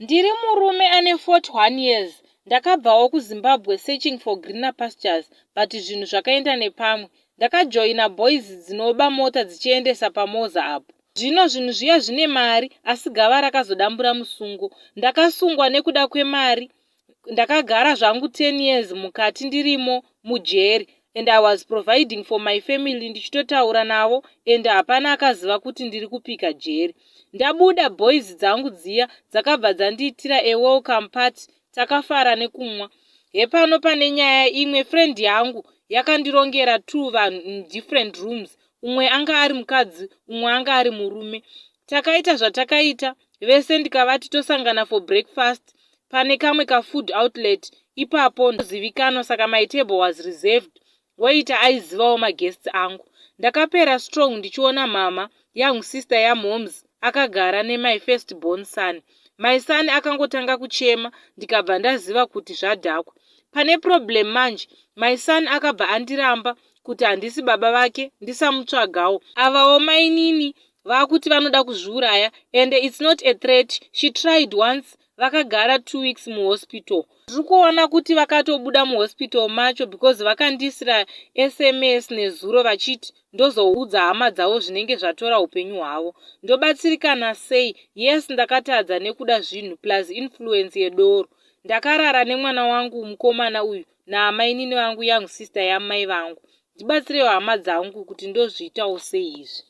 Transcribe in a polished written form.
Ndiri murume ane 41 years, ndakabvawo kuZimbabwe searching for greener pastures but zvinhu zvakaenda nepamwe. Ndakajoina boys dzinoba mota dzichiendesa paMoza apo. Zvino zvinhu zviya zvine mari asi gava rakazodambura musungo. Ndakasungwa nekuda kwemari ndakagara zvangu 10 years mukati ndirimo mujeri and I was providing for my family ndichitotaura navo and hapana akaziva kuti ndiri kupika jeri. Ndabuda boys dzangu dziya dzakabva dzandiitira a welcome party takafara nekumwa. Hepano pane nyaya imwe friend yangu yakandirongera two vanhu in different rooms umwe anga ari mukadzi umwe anga ari murume. Takaita zvatakaita vese ndikavati tosangana for breakfast pane kamwe kafood outlet ipapo ndozivikanwa saka my table was reserved waiter aizivawo maguests angu. Ndakapera strong ndichiona mama young sister yamoms akagara nemy first born son. My son akangotanga kuchema ndikabva ndaziva kuti zvadhakwa. Pane problem manje my son akabva andiramba kuti handisi baba vake ndisamutsvagawo. Avawo mainini vakuti vanoda kuzviuraya and it's not a threat she tried once vakagara 2 weeks muhospital. Ndiri kuona kuti vakatobuda muhospital macho because vakandiisira sms nezuro vachiti ndozoudza hama dzavo zvinenge zvatora upenyu hwavo. Ndobatsirikana sei? Yes ndakatadza nekuda zvinhu plus influence yedoro. Ndakarara nemwana wangu mukomana uyu naamainini vangu young sister yamai vangu. Ndibatsirewo hama dzangu kuti ndozviitawo sei izvi.